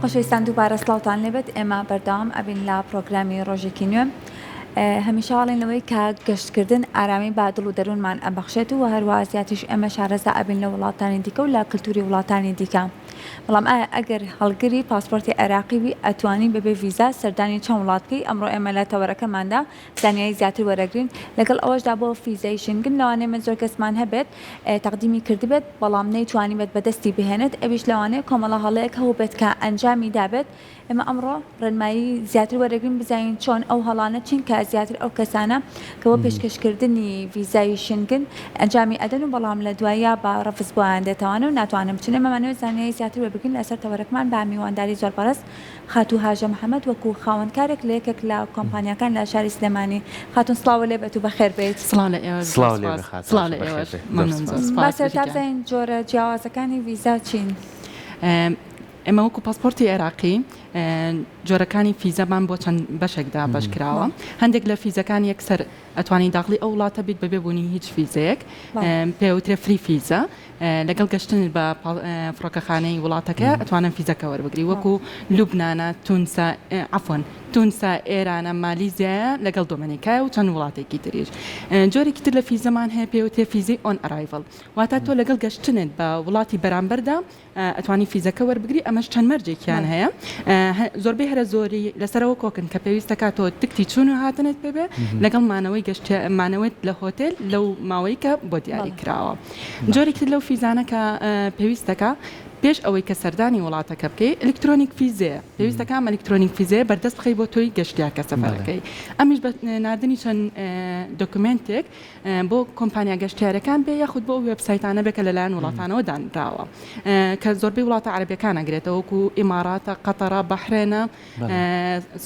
خۆشەویستان دووبارە سڵاوتان لێبێت ئێمە بەردەوام ئەبین لە پرۆگرامی ڕۆژێکی نوێ هەمیشە ئەڵێن لەوەی کە گەشتکردن ئارامی بە دڵ و دەروونمان ئەبەخشێت و هەروە زیاتریش ئێمە شارەزا ئەبین لە وڵاتانی دیکە و لە کللتوری وڵاتانی دیکە بەڵام ئایا ئەگەر هەڵگری پاسپۆرتی عێراقی بی ئەتوانی بەبێ ڤیزا سەردانی چەند وڵات بکەی ئەمڕۆ ئێمە لە تەوەرەکەماندا زانیاری زیاتر وەرەگرین لەگەڵ ئەوەشدا بۆ فیزای شنگن لەوانەیە من زۆر کەسمان هەبێت تەقدیمی کردبێت بەڵام نەیتوانیبێت بەدەستی بهێنێت ئەویش لەوانەیە کۆمەڵە هەڵەیەک هەبووبێت کە ئەنجامی دابێت ئێمە ئەمڕۆ ڕێنمایی زیاتر وەرەگرین بزانین چۆن ئەو هەڵانە چین کە زیاتر ئەو کەسانە کە بۆ پێشکەشکردنی ڤیزای شنگن ئەنجامی ئەدەن و بەڵام لە دواییا بە ڕەفز بۆیان دێتەوانە و ناتوانن بچن ئێمەمانەوێت زانیاری زیاتر وەربگرین لەسەر تەوەرەکەمان بە میوانداری زۆر بەڕێز خاتوو هاژە محەمەد وەکو خاوەن کارێک لە یەکێک لە کۆمپانیاکان لە شاری سلێمانی. خاتوون سڵاو لێ بێت و بەخێر بێیت. سڵاو لە ئێوەش زۆر سڵاو لێ سوپاس. بێ خاتوو سڵاو هاژە لە بەخێر ئێوەش بێی زۆر مەمنون زۆر سوپاس. با سوپاس سەرەتا بژی گیان. بزانین جۆرە جیاوازەکانی ڤیزا چین؟ ئێمە وەکو پاسپۆرتی عێراقی جۆرەکانی فیزەمان بۆ چەند بەشێک دابەش کراوە. هەندێک لە فیزەکان یەکسەر ئەتوانی داخڵی ئەو وڵاتە بیت بەبێ بوونی هیچ فیزەیەک پێوترێ free visa لەگەڵ گەشتنت بە فڕۆکەخانەی وڵاتەکە ئەتوانن فیزەکە وەربگری وەکو لوبنانە تونسە عەفوەن تونسە ئێرانە مالیزیایە لەگەڵ دۆمەنیکایە و چەند وڵاتێکی تریش جۆرێکی تر لە فیزەمان هەیە پێوترێ فیزەی on arrival واتە تۆ لەگەڵ گەشتنت بە وڵاتی بەرامبەردا ئەتوانی فیزەکە وەربگری ئەمەش چەند مەرجێکیان هەیە زۆربەی هەرە زۆری لەسەرەوە کۆکن کە پێویستەکە تۆ تکتی چوون و هاتنت پێ بێ لەگەڵ مانەوەی گەشت مانەوەت لە هۆتێل لەو ماوەی کە بۆ دیاری کراوە جۆرێکی تر لەو فیزانە کە پێویستەکە پێش ئەوەی کە سەردانی وڵاتەکە بکەی ئەلکترۆنیک فیزەیە پێویستەکە ئەم ئەلکترۆنیک فیزەیە بەردەست بخەی بۆ تۆی گەشتیار کە سەفەرەکەی ئەمیش بە ناردنی چەند document ێک بۆ کۆمپانیا گەشتیارەکان بێ یاخود بۆ ئەو وێبسایتانە بێ کە لەلایەن وڵاتانەوە دانراوە کە زۆربەی وڵاتە عەرەبیەکان ئەگرێتەوە وەکو ئیماراتە، قەتەرە، بەحرێنە،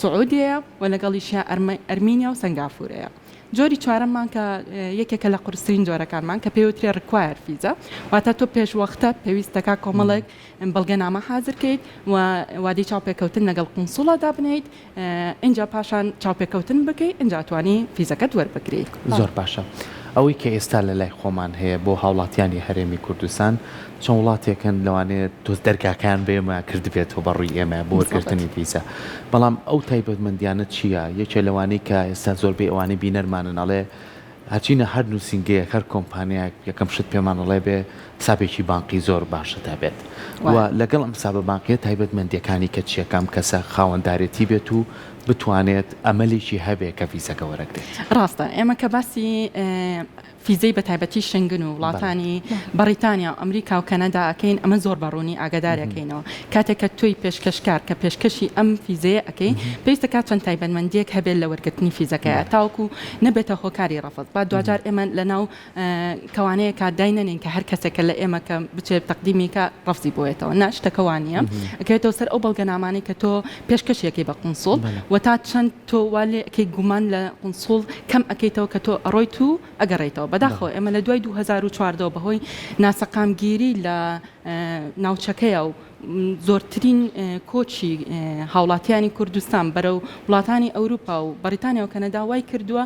سعودیەیە و لەگەڵیشیا ئەرمینیا و سەنگافورەیە. جۆری چوارەممان کە یەکێکە لە قورسترین جۆرەکانمان کە پێی وترێ require visa واتە تۆ پێشوەختە پێویست دەکا کۆمەڵێک بەڵگەنامە حازر کەیت و وادەی چاوپێکەوتن لەگەڵ قونسوڵا دابنێیت ئینجا پاشان چاوپێکەوتن بکەی ئینجا ئەتوانی فیزەکەت وەربگری. زۆر باشە ئەوەی کە ئێستا لە لای خۆمان هەیە بۆ هاوڵاتیانی هەرێمی کوردستان چەند وڵاتێک هەن لەوانەیە تۆز دەرگاکەیان بە ئێمە کردبێتەوە بە ڕووی ئێمە بۆ وەرگرتنی ڤیزا بەڵام ئەو تایبەتمەندیانە چییە یەکێ لەوانەی کە ئێستا زۆربەی ئەوانەی بینەرمانن ئەڵێ ئەچینە هەر نوسینگەیەک هەر کۆمپانیایەک یەکەم شت پێمان ئەڵێ بێ حسابێکی بانقی زۆر باشت هەبێت و لەگەڵ ئەم حسابە بانقیە تایبەتمەندیەکانی کە چیە کە ئەم کەسە خاوەندارێتی بێت و بتوانێت ئەمەلێکی هەبێ کە ڤیزەکە وەرەگرێت. ڕاستە ئێمە کە باسی فیزەی بە تایبەتی شنگن و وڵاتانی بەڕیتانیا و ئەمریکا و کەنەدا ئەکەین ئەمە زۆر بە ڕوونی ئاگادار ئەکەینەوە کاتێک کە تۆی پێشکەشکار کە پێشکەشی ئەم فیزەیە ئەکەی پێویستە کات چەند تایبەتمەندییەک هەبێت لە وەرگرتنی فیزەکەیا تاوەکو نەبێتە هۆکاری ڕەفز با دواجار ئێمە لەناو کەوانەیەکا داینەنێین کە هەر کەسێک کە لە ئێمە کە بچێت تەقدیمی کا ڕەفزی بۆیەتەوە نا شتەکە وا نییە ئەکەوێتەوە سەر ئەو بەڵگەنامانەی کە تۆ پێشکەشی ئەکەی بە قونسوڵ و تا چەند تۆ وا لێ ئەکەی گومان لە قونسوڵ کەم ئەکەیتەوە کە تۆ ئەڕۆیت و ئەگەڕێیتەوە بەداخەوە ئێمە لە دوای 2014 ەوە بەهۆی ناسەقامگیری لە ناوچەکەیە و زۆرترین کۆچی هاوڵاتیانی کوردستان بەرەو وڵاتانی ئەوروپا و بەڕیتانیا و کەنەدا وای کردووە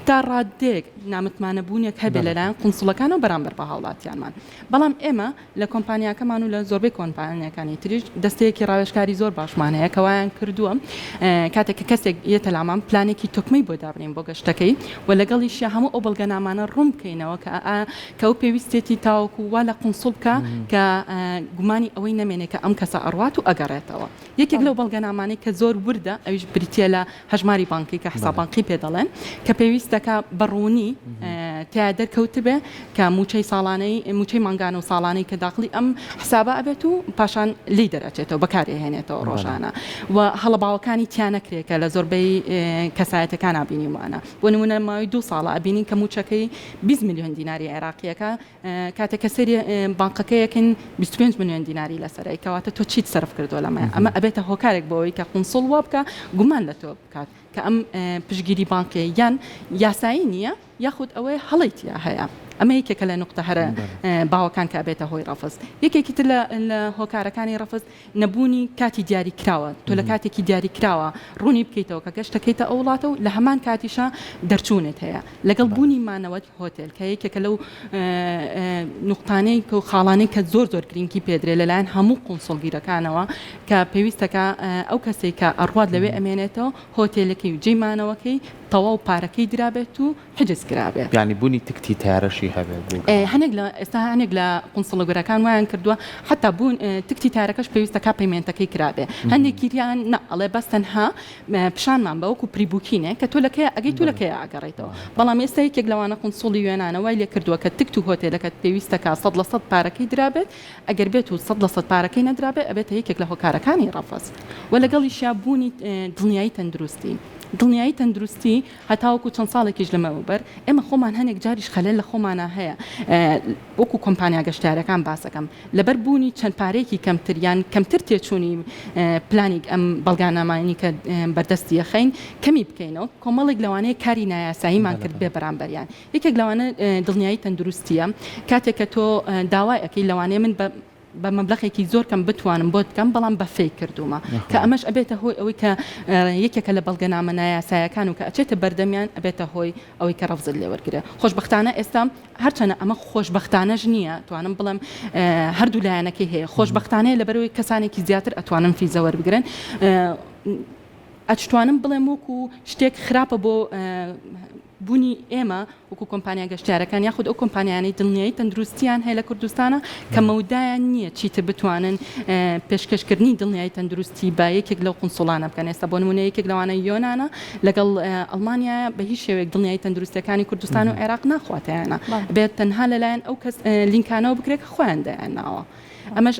تا ڕاددەیەک نامتمانەبوونێک هەبێت لەلایەن قونسوڵەکانەوە بەرامبەر بە هاوڵاتیانمان. بەڵام ئێمە لە کۆمپانیاکەمان و لە زۆربەی کۆمپانیاکانی تریش دەستەیەکی ڕاوێژکاری زۆر باشمان هەیە کە وایان کردووە کاتێک کە کەسێک یەتە لامان پلانێکی تۆکمەی بۆ دابنێین بۆ گەشتەکەی و لەگەڵیشیا هەموو ئەو بەڵگەنامانە ڕوون بکەینەوە کە کە ئەو پێویستێتی تاوەکو وا لە قونسوڵ بکا کە گومانی ئەوەی نەمێنێ کە ئەم کەسە ئەڕوات و ئەگەڕێتەوە. یەکێک لەو بەڵگەنامانەی کە زۆر وردە ئەویش بریتییە لە هەژماری بانکی کە حساب بانقی پێ دەڵێن کە پێویست دەکا بە ڕوونی تیا دەرکەوتبێ کە مووچەی ساڵانەی مووچەی مانگانە و ساڵانەی کە داخڵی ئەم حسابە ئەبێت و پاشان لێی دەرئەچێتەوە بەکاری ئەهێنێتەوە ڕۆژانە و هەڵە باوەکانی تیا نەکرێ کە لە زۆربەی کەسایەتەکانا بینیومانە بۆ نموونە ماوەی دوو ساڵە ئەبینین کە مووچەکەی 20 ملیۆن دیناری عێراقییەکە کاتێک کە سەیری بانقەکەی ئەکەین 25 ملیۆن دیناری لەسەرە کەواتە تۆ چیت سەرف کردووە لەمە ئەمە ئەبێتە هۆکارێک بۆ ئەوەی کە قونسوڵ وا بکا گومان لە تۆ بکات کە ئەم پشتگیری بانقیە یان یاسایی نییە یاخود ئەوەیە هەڵەی تیا هەیە. ئەمە یەکێکە لە نوقتە هەرە باوەکان کە ئەبێتە هۆی ڕەفز. یەکێکی تر لە هۆکارەکانی ڕەفز نەبوونی کاتی دیاری کراوە، تۆ لە کاتێکی دیاری کراوە ڕوونی بکەیتەوە کە گەشتەکەیتە ئەو وڵاتە و لە هەمان کاتیشا دەرچوونت هەیە لەگەڵ بوونی مانەوەت هۆتێل کە یەکێکە لەو نوقتانەی و خاڵانەی کە زۆر زۆر گرنگی پێدرێ لەلایەن هەموو قونسڵگیرەکانەوە کە پێویستەکە ئەو کەسێک کە ئەڕوات لەوێ ئەمێنێتەوە هۆتێلەکەی و جێی مانەوەکەی تەواو پارەکەی درابێت و حجز کرابێ. یانی بونی تکتی تارەشی هەبێت بۆ گەڕانەوە. هەنێک لە ئێستا هەنێک لە قونسڵگرەکان وایان کردووە حەتا بوون تکتی تارەکەش پێویستە کا payment ەکەی کرابێ هەندێکی تریان نا ئەڵێ بەس تەنها پیشانمان بە وەکو pre-booking ێ کە تۆ لە کەیا ئەگەی تۆ لە کەیا ئەگەڕێیتەوە بەڵام ئێستا یەکێک لەوانە قونسوڵی یۆنانە وای لێ کردووە کە تکت و هۆتێلەکەت پێویستە کا 100% پارەکەی درابێت ئەگەر بێت و 100% پارەکەی نەدرابێ ئەبێتە یەکێک لە هۆکارەکانی ڕەفز و لەگەڵیشیا بوونی دڵنیایی تەندروستی دڵنیایی تەندروستی هەتاوەکو چەند ساڵێکیش لەمەوبەر ئێمە خۆمان هەنێک جاریش خەلەل لە خۆمانا هەیە وەکو کۆمپانیا گەشتیارەکان باسەکەم لەبەر بوونی چەند پارەیەکی کەمتر یان کەمتر تێچوونی پلانیگ ئەم بەڵگانامانی کە بەردەستی ئەخەین کەمی بکەینەوە کۆمەڵێک لەوانەیە کاری نایاساییمان کرد بێ بەرامبەریان یەکێک لەوانە دڵنیایی تەندروستیە کاتێک کە تۆ داوای ئەکەی لەوانەیە من بە بە مەبلەغێکی زۆر کەم بتوانم بۆت بکەم بەڵام بە fake کردوومە کە ئەمەش ئەبێتە هۆی ئەوەی کە یەکێکە لە بەڵگەنامە نایاسایەکان و کە ئەچێتە بەردەمیان ئەبێتە هۆی ئەوەی کە ڕەفزت لێ وەرگرێ خۆشبەختانە ئێستا هەرچەنە ئەمە خۆشبەختانەش نییە توانم بڵێم هەردوو لایەنەکەی هەیە خۆشبەختانەیە لەبەرەوەی کەسانێکی زیاتر ئەتوانن فیزە وەربگرن ئەشتوانم بڵێم وەکو شتێک خراپە بۆ بونی ئێمە وەکو کۆمپانیا گەشتیارەکان یاخود ئەو کۆمپانیانەی دڵنیایی تەندروستیان هەیە لە کوردستانە کە مەودایان نییە چیتر بتوانن پێشکەشکردنی دڵنیایی تەندروستی بە یەکێک لەو قونسوڵانە بکەن ئێستا بۆ نمونە یەکێک لەوانە یۆنانە لەگەڵ ئەڵمانیایە بە هیچ شێوەیەک دڵنیایی تەندروستیەکانی کوردستان و عێراق ناخواتیانە بێت تەنها لەلایەن ئەو کەس لینکانەوە بکرێت کە خۆیان دایانناوە. ئەمەش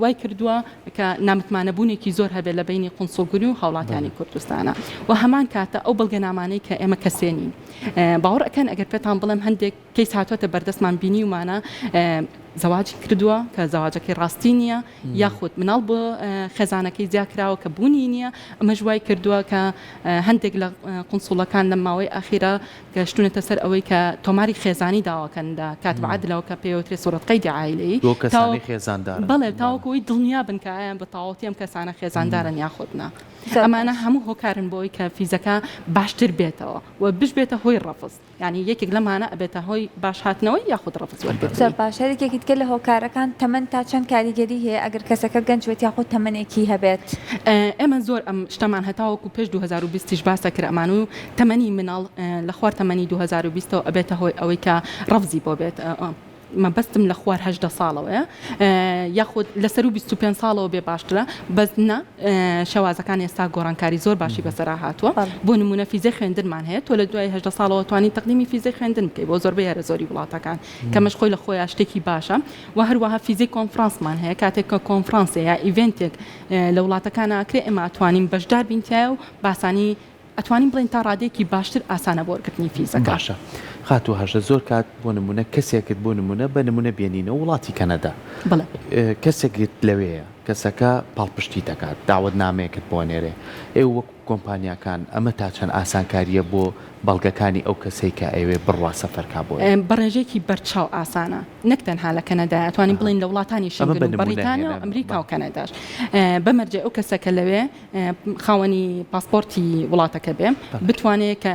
وای کردووە کە نامتمانەبوونێکی زۆر هەبێت لە بەینی قونسوڵگری و هاوڵاتیانی کوردستانە و هەمان کاتە ئەو بەڵگەنامانەی کە ئێمە کەسێ نین باوەڕ ئەکەن ئەگەر پێتان بڵێم هەندێک کەیس هاتووەتە بەردەستمان بینیومانە زەواجی کردووە کە زەواجەکەی ڕاستی نییە یاخود مناڵ بۆ خێزانەکەی زیا کراوە کە بوونی نییە ئەمەش وای کردووە کە هەندێک لە قونسوڵەکان لەم ماوەی ئاخیرە گەشتونەتە سەر ئەوەی کە تۆماری خێزانی داواکەن لە کاتب عەدلەوە کە پێی وترێ صورة قيد عائلي بۆ کەسانەی خێزاندارن. بەڵێ تاوەکو ئەوەی دڵنیا بن کە ئایا بە تەواوەتی ئەم کەسانە خێزاندارن یاخود نا. ئەمانە هەموو هۆکارن بۆ ئەوەی کە فیزەکە باشتر بێتەوە و بشبێتە هۆی ڕەفز. یانی یەکێک لەمانە ئەبێتە هۆی باش هاتنەوەی یاخود ڕەفز وەرگرتنی. زۆر باشە یەکێکی دیکە لە هۆکارەکان تەمەن تا چەند کاریگەری هەیە ئەگەر کەسەکە گەنج بێت یاخود تەمەنێکی هەبێت؟ ئێمە زۆر ئەم شتەمان هەتاوەکو پێش 2020 یش باس ئەکرد ئەمان و تەمەنی مناڵ لە خوار تەمەنی 2020 ەوە ئەبێتە هۆی ئەوەی کە ڕەفزی بۆ بێت مەبەستم لە خوار 18 ساڵەوەیە یاخود لە سەروو 25 ساڵەوە بێ باشترە بەس نا شێوازەکان ئێستا گۆڕانکاری زۆر باشی بەسەرا هاتووە بۆ نمونە فیزەی خوێندنمان هەیە تۆ لە دوای 18 ساڵەوە توانی تەقدیمی فیزەی خوێندن بکەی بۆ زۆربەی هەرە زۆری وڵاتەکان کەمەش خۆی لە خۆیان شتێکی باشە و هەروەها فیزەی کۆنفرانسمان هەیە کاتێک کە کۆنفرانسێ یا event ێک لە وڵاتەکان ئاکرێ ئێمە ئەتوانین بەشدار بین تیایا و باسانی ئەتوانین بڵێین تا ڕادەیەکی باشتر ئاسانە بۆ وەرگرتنی فیزەکە. باشە خاتوو هەژە زۆر کات بۆ نمونە کەسێکت بۆ نمونە بە نمونە بێنینەوە وڵاتی کەنەدا بەڵێ. کەسێکت لەوێیە کەسەکە پاڵپشتی دەکات داوەت نامەیەکت بۆ ئەنێرێ ئێوە وەکو کۆمپانیاکان ئەمە تا چەند ئاسانکاریە بۆ بەڵگەکانی ئەو کەسەی کە ئەیەوێ بڕوا سەفەر کا بۆیە؟ بە ڕێژەیەکی بەرچاو ئاسانە نەک تەنها لە کەنەدایە ئەتوانین بڵێین لە وڵاتانی ئەمە شنگن بە و نمونە بەڕیتانیا و هێنام ئەمریکا بەڵێ. و کەنەداش بە مەرجێ ئەو کەسە کە لەوێ خاوەنی پاسپۆرتی وڵاتەکە بێ بتوانێ کە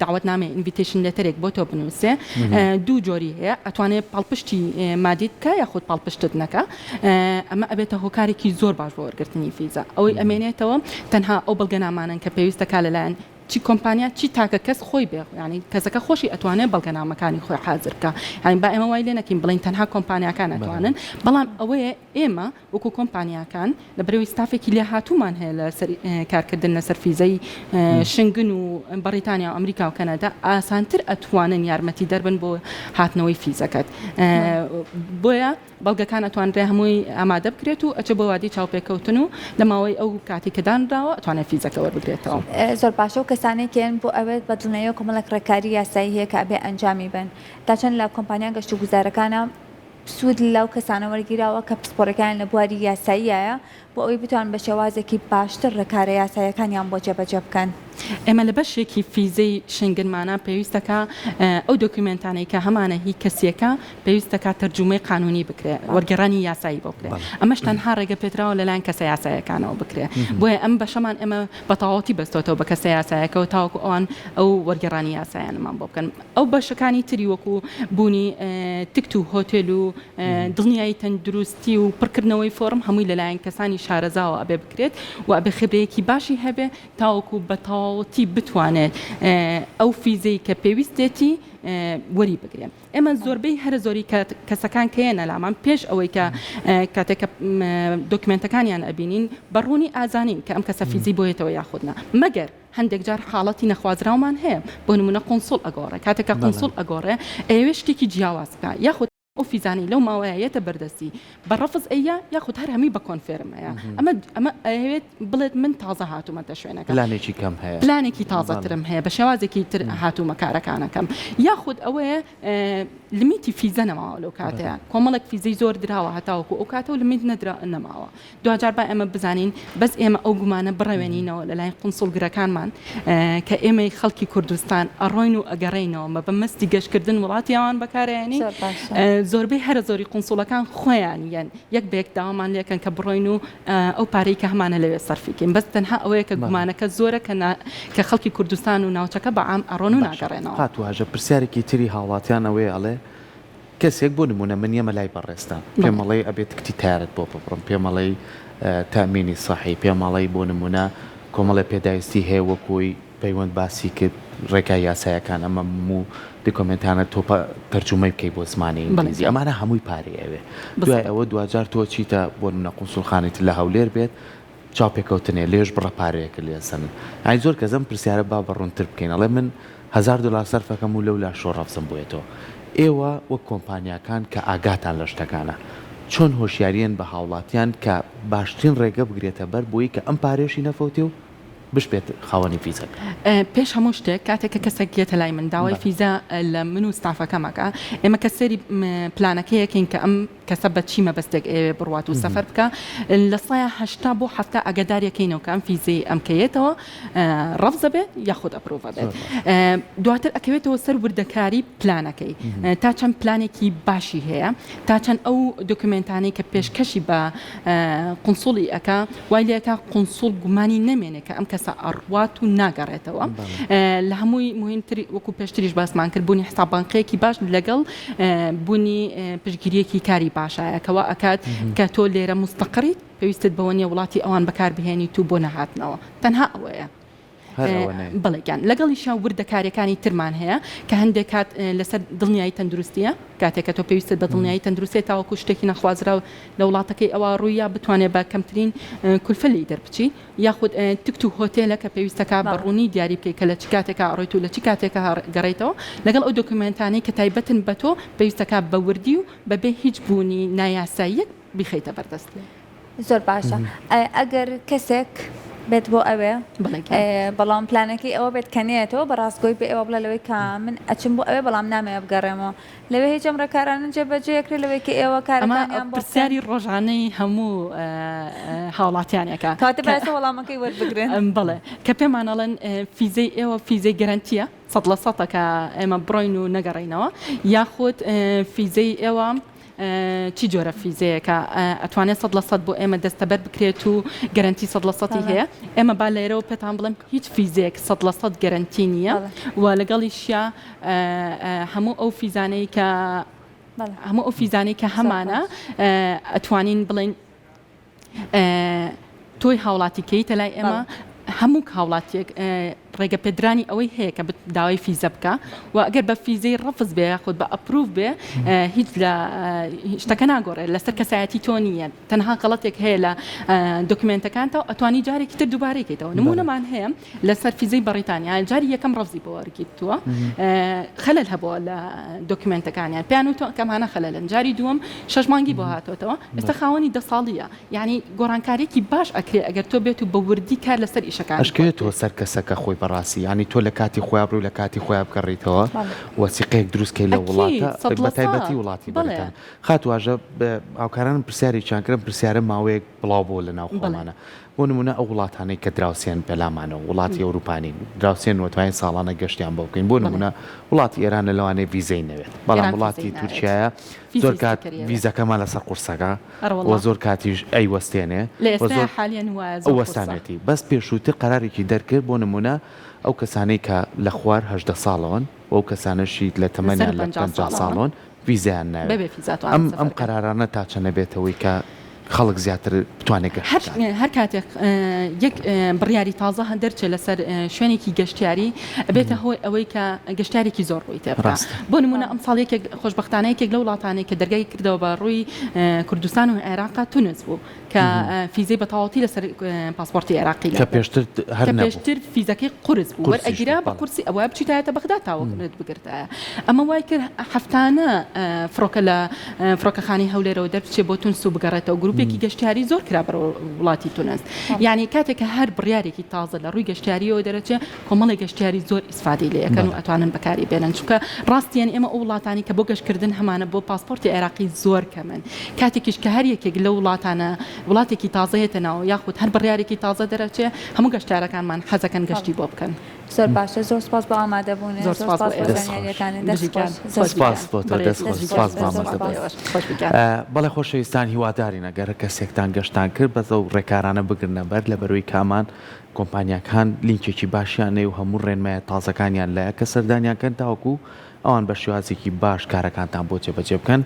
داوەتنامەی invitation letter ێک بۆ تۆ بنووسێ دوو جۆری هەیە ئەتوانێ پاڵپشتی مادیت بکە یاخود پاڵپشتت نەکە ئەمە ئەبێتە هۆکارێکی زۆر باش بۆ وەرگرتنی فیزا ئەوەی ئەمێنێتەوە تەنها ئەو بەڵگەنامانەن کە پێویستەکە لەلایەن چی کۆمپانیا چی تاکە کەس خۆی بێ یانی کەسەکە خۆشی ئەتوانێ بەڵگەنامەکانی خۆی حازر بکا یانی با ئێمە وای لێ نەکەین بڵێین تەنها کۆمپانیاکان ئەتوانن بەڵام ئەوەیە ئێمە وەکو کۆمپانیاکان لەبەرئەوەی ستافێکی لێهاتوومان هەیە لەسەر کارکردن لەسەر فیزەی شنگن و بەڕیتانیا و ئەمریکا و کەنەدا ئاسانتر ئەتوانن یارمەتیدەر بن بۆ هاتنەوەی فیزەکەت بۆیە بەڵگەکان ئەتوانرێ هەمووی ئامادە بکرێت و ئەچێ بۆ وادەی چاوپێکەوتن و لە ماوەی ئەو کاتەی کە دانراوە ئەتوانێت فیزەکە وەربگرێتەوە. زۆر باشە ئەو کەسانەی کە یەن بۆ ئەوێت بە دڵنیاییەوە کۆمەڵێک ڕێکاری یاسایی هەیە کە ئەبێ ئەنجامی بەن تا چەند لە کۆمپانیا گەشتوگوزارەکانە سوود لەو کەسانە وەرگیراوە کە پسپۆڕیەکانیان لە بواری یاساییایە. بۆ ئەوەی بتوانن بە شێوازێکی باشتر ڕێکارە یاساییەکانیان بۆ جێبەجێ بکەن. ئێمە لە بەشێکی فیزەی شنگنمانا پێویستەکا ئەو دۆکیومێنتانەی کە هەمانە هی کەسیەکە پێویستەکا تەرجومەی قانونی بکرێ وەرگێڕانی یاسایی بۆ بکرێ ئەمەش تەنها ڕێگە پێدراوە لەلایەن کەسە یاسایەکانەوە بکرێ بۆیە ئەم بەشەمان ئێمە بە تەواوەتی بەستۆتەوە بە کەسە یاسایەکەوە تاوەکو ئەوان ئەو وەرگێڕانی یاسایانەمان بۆ بکەن ئەو بەشەکانی تری وەکو بوونی تکت و هۆتێل و دڵنیایی تەندروستی و پڕکردنەوەی فۆڕم هەمووی لەلایەن کەسانی شارەزاوە ئەبێ بکرێت و ئەبێ خبرەیەکی باشی هەبێ تاوەکو بە تەواوەتی بتوانێت ئەو فیزەی کە پێویستێتی وەری بگرێ. ئێمە زۆربەی هەرە زۆری کەسەکان کە یەنە لامان پێش ئەوەی کە کاتێک کە دۆکیومێنتەکانیان ئەبینین بە ڕوونی ئازانین کە ئەم کەسە فیزی بۆیەتەوە یاخود نا مەگەر هەندێک جار حاڵەتی نەخوازراومان هەیە بۆ نمونە قونسوڵ ئەگۆڕێ کاتێک کە قونسوڵ ئەگۆڕێ ئەیەوێ شتێکی جیاواز بکا یاخود ئەو فیزانەی لەو ماوەیە یەتە بەردەستی بە ڕەفز ئەییا یاخود هەر هەمووی بە confirm ئەیا ئەمە ئەمە ئەیەوێت بڵێت من تازە هاتوومەتە شوێنەکە پلانێکی کەم هەیە پلانێکی تازەترم هەیە بە شێوازێکی تر هاتوومە کارەکانەکەم یاخود ئەوەیە limit ی فیزە نەماوە لەو کاتەیە کۆمەڵێک فیزەی زۆر دراوە هەتاوەکو ئەو کاتە و limit نەدرا نەماوە دواجار با ئێمە بزانین بەس ئێمە ئەو گومانە بڕەوێنینەوە لە لای قونسوڵگرەکانمان کە ئێمەی خەڵکی کوردستان ئەڕۆین و ئەگەڕێینەوە مە بە مەستی گەشتکردن وڵاتی ئەوان بەکارئەیەنین زۆربەی هەرە زۆری قونسوڵەکان خۆیان یەن یەک بە یەک داوامان لێکەن کە بڕۆین و ئەو پارەی کە هەمانە لەوێ سەرفی کەین بەس تەنها ئەوەیە کە گومانەکە زۆرە کە کە خەڵکی کوردستان و ناوچەکە بە عام ئەڕۆن و ناگەڕێنەوە. خاتوو هاژە پرسیارێکی تری هاوڵاتیان ئەوەیە ئەڵێ کەسێک بۆ نموونە من یەمە لای بەڕێزتان پێم ئەڵێی ئەبێ تکتی تەیارەت بۆ ببڕم پێم ئەڵێی تەئمینی سەحی پێم ئەڵێی بۆ نموونە کۆمەڵێ پێداویستی هەیە وەکوی پەیوەند باسی کرد ڕێگای یاسایەکان ئەمە هەموو دیکۆمێنتانە تۆ تەرجومەی بکەی بۆ زمانی ئینگلیزی ئەمانە هەمووی پارەی ئەوێ دوای ئەوە دواجار تۆ چیتە بۆ نمونە قونسوڵخانەی تر لە هەولێر بێت چاوپێکەوتنێ لێش بڕە پارەیەکت لێ ئەسەنن یانی زۆر کەس ئەم پرسیارە با بە ڕوونتر بکەین ئەڵێ من هەزار دۆلار سەرفەکەم و لەولا شۆ ڕەفزم بۆیەتەوە ئێوە وەک کۆمپانیاکان کە ئاگاتان لە شتەکانە چۆن هۆشیاریەن بە هاوڵاتیان کە باشترین ڕێگە بگرێتە بەر بۆی کە ئەم پارەیەشی نەفەوتێ و بشبێت خاوەنی ڤیزەکە. پێش هەموو شتێک کاتێک کە کەسێک یەتە لای من داوای فیزا لە من و ستافەکەم ئەکا ئێمە کە سەیری پلانەکەی ئەکەین کە ئەم کەسە بە چی مەبەستێک ئەیەوێ بڕوات و سەفەر بکا لە سەیا 80 بۆ 70 ئاگاداری ئەکەینەوە کە ئەم فیزەی ئەم کە یەتەوە ڕەفز ئەبێت یاخود approve ئەبێت دواتر ئەکەوێتەوە سەر وردەکاری پلانەکەی تا چەند پلانێکی باشی هەیە تا چەند ئەو دۆکیومێنتانەی کە پێشکەشی بە قونسوڵی ئەکا وای لێ ئەکا قونسوڵ گومانی نەمێنێ کە ئەم کەسە ئەڕوات و ناگەڕێتەوە لە هەمووی مهمتر وەکو پێشتریش باسمان کرد بوونی حساب بانقیەکی باش لەگەڵ بوونی پشتگیریەکی کاری باشایە کەوا ئەکات کە تۆ لێرە مستەقڕیت پێویستت بەوە نیە وڵاتی ئەوان بەکار بهێنیت و بۆ نەهاتنەوە تەنها ئەوەیە. هەر ئەوە نەیە. بەڵێ گیان لەگەڵیشا وردەکاریەکانی ترمان هەیە کە هەندێک کات لەسەر دڵنیایی تەندروستیە کاتێک کە تۆ پێویستت بە دڵنیایی تەندروستیە تاوەکو شتێکی نەخوازراو لە وڵاتەکەی ئەوا ڕوویا بتوانێت بە کەمترین کولفە لێی دەربچی یاخود تکت و هۆتێلە کە پێویستەکە بە ڕوونی دیاری بکەیت کە لە چ کاتێکا ئەڕۆیت و لە چ کاتێکا گەڕێیتەوە لەگەڵ ئەو دۆکیومێنتانەی کە تایبەتن بە تۆ پێویستەکە بە وردی و بەبێ هیچ بوونی نایاساییەک بیخەیتە بەردەست. زۆر باشە ئەگەر کەسێک بێت بۆ ئەوێ بەڵام پلانەکەی ئەوە بێت کە نێتەوە بە ڕاستگۆی بێ ئێوە بڵێ لەوەی کە من ئەچم بۆ ئەوێ بەڵام نامەوێ بگەڕێمەوە لەوێ هیچ ئەم ڕێکارانە جێبەجێ ئەکرێ لەوەی کە ئێوە کارەکانیان بۆ بکەن؟ پرسیاری ڕۆژانەی هەموو هاوڵاتیانێکە کەواتە با ئێستا وەڵامەکەی وەربگرن. بەڵێ کە پێمان ئەڵێن فیزەی ئێوە فیزەی گەرەنتییە سەد لە سەتە کە ئێمە بڕۆین و نەگەڕێینەوە یاخود فیزەی ئێوە چی جۆرە فیزەیەکە ئەتوانێت 100% بۆ ئێمە دەستەبەر بکرێت و گەرەنتی 100% هەیە ئێمە با لێرەوە پێتان بڵێم هیچ فیزەیەک 100% گەرەنتی نییە و لەگەڵیشیا هەموو ئەو فیزانەی کە هەموو ئەو فیزانەی کە هەمانە ئەتوانین بڵێین تۆی هاوڵاتی کەیتە لای ئێمە هەموو هاوڵاتیەک ڕێگە پێدرانی ئەوەی هەیە کە داوای فیزە بکە و ئەگەر بە فیزەی ڕەفز بێ یاخود بە approve بێ هیچ لە شتەکە ناگۆڕێت لەسەر کەسایەتی تۆ نییە تەنها غەڵەتێک هەیە لە دۆکیومێنتەکانتەوە ئەتوانی جارێکی تر دووبارەی کەیتەوە نمونەمان هەیە لەسەر فیزەی بەڕیتانیا جاری یەکەم ڕەفزی بۆ وەرگیرتووە خەلەل هەبووە لە دۆکیومێنتەکانیان پێیان وتووە کە ئەمانە خەلەلن جاری دووەم شەش مانگی بۆ هاتۆتەوە ئێستا خاوەنی دە ساڵیە یانی گۆڕانکاریەکی باش ئەکرێ ئەگەر تۆ بێت و بە وردی کار لەسەر ئیشەکانی خۆت ئەشکەوێتەوە سەر کەسەکە خۆی بە. بەڕاستی یانی تۆ لە کاتی خۆیا بڕۆی لە کاتی خۆیا بگەڕیتەوە وەسیقەیەک دروست کەی لەو وڵاتە بەتایبەتی وڵاتی بەریتانیا خاتوو هاژە هاوکارانم پرسیارێکیان کردم پرسیارە ماوەیەک بڵاو بۆ لە ناو خۆمانە بۆ نمونە ئەو وڵاتانەی کە دراوسێن بەلامانەوە وڵاتی ئەوروپانی دراوسێن و توانین ساڵانە گەشتیان بۆ بکەین بۆ نمونە وڵاتی ئێران لە لەوانەیە ڤیزەی نەوێت بەڵام وڵاتی تورکیایە زۆر کات ڤیزەکەمان لەسەر قورسەکە وە زۆر کاتیش ئەیوەستێنێ وە زۆر وەستانێتی بەس پێشووتر قەرارێکی دەرکرد بۆ نمونە ئەو کەسانەی کە لە خوار 18 ساڵەوەن و ئەو کەسانەشی لە تەمەنیان لە 50 ساڵەوەن ڤیزەیان ناوێت ئەم ئەم قەرارانە تا چەنە بێتەوەی کە خەڵک زیاتر بتوانێت گەشت بکات؟ هەر کاتێک یەک بڕیاری تازە دەرچێت لەسەر شوێنێکی گەشتیاری ئەبێتە هۆی ئەوەی کە گەشتیارێکی زۆر ڕووی تێ بکات. بۆ نموونە ئەمساڵ یەکێک خۆشبەختانە یەکێک لەو وڵاتانەی کە دەرگای کردەوە بە ڕووی کوردستان و عێراقا تونس بوو کە فیزەی بە تەواوەتی لەسەر پاسپۆرتی عێراقی کە پێشتر هەر نەبوو. پێشتر فیزەکەی قورس بوو وەرئەگیرا بە قورسی ئەبوایە بچیتایەتە بەغدا تاوەکو بگرتایە ئەمە وای کرد هەفتانە فڕۆکە لە فڕۆکەخانەی هەولێرەوە دەربچێ بۆ تونس و بگەڕێتەوە گروپێکی گەشتیاری زۆر کرا بەرەو وڵاتی تونس یعنی کاتێک کە هەر بڕیارێکی تازە لە ڕووی گەشتیاریەوە دەرەچێ کۆمەڵی گەشتیاری زۆر ئیسفادەی لێ ئەکەن و ئەتوانن بەکاری بێنن چونکە ڕاستیان ئێمە ئەو وڵاتانی کە بۆ گەشتکردن هەمانە بۆ پاسپۆرتی عێراقی زۆر کەمن کاتێکیش کە هەر یەکێک لەو وڵاتانە وڵاتێکی تازە یەتە ناو یاخود هەر بڕیارێکی تازە دەرەچێ هەموو گەشتیارەکانمان حەزەکەن گەشتی بۆ بکەن. زۆر باشە زۆر سپاس بۆ ئامادەبوونت زۆر سپاس بۆ زۆر سپاس بۆ زانیاریەکانت دەست خۆش زۆر سپاس بۆ تۆ دەست خۆش سپاس مامۆستا بەڵێ خۆشەویستان هیوادارین ئەگەر کەسێکتان گەشتان کرد بەس ئەو ڕێکارانە بگرنە بەر لەبەرەوەی کامان کۆمپانیاکان لینکێکی باشیان هەیە و هەموو ڕێنمایە تازەکانیان لایە کە سەردانیان کەن تاوەکو ئەوان بە شێوازێکی باش کارەکانتان بۆ جێبەجێ بکەن.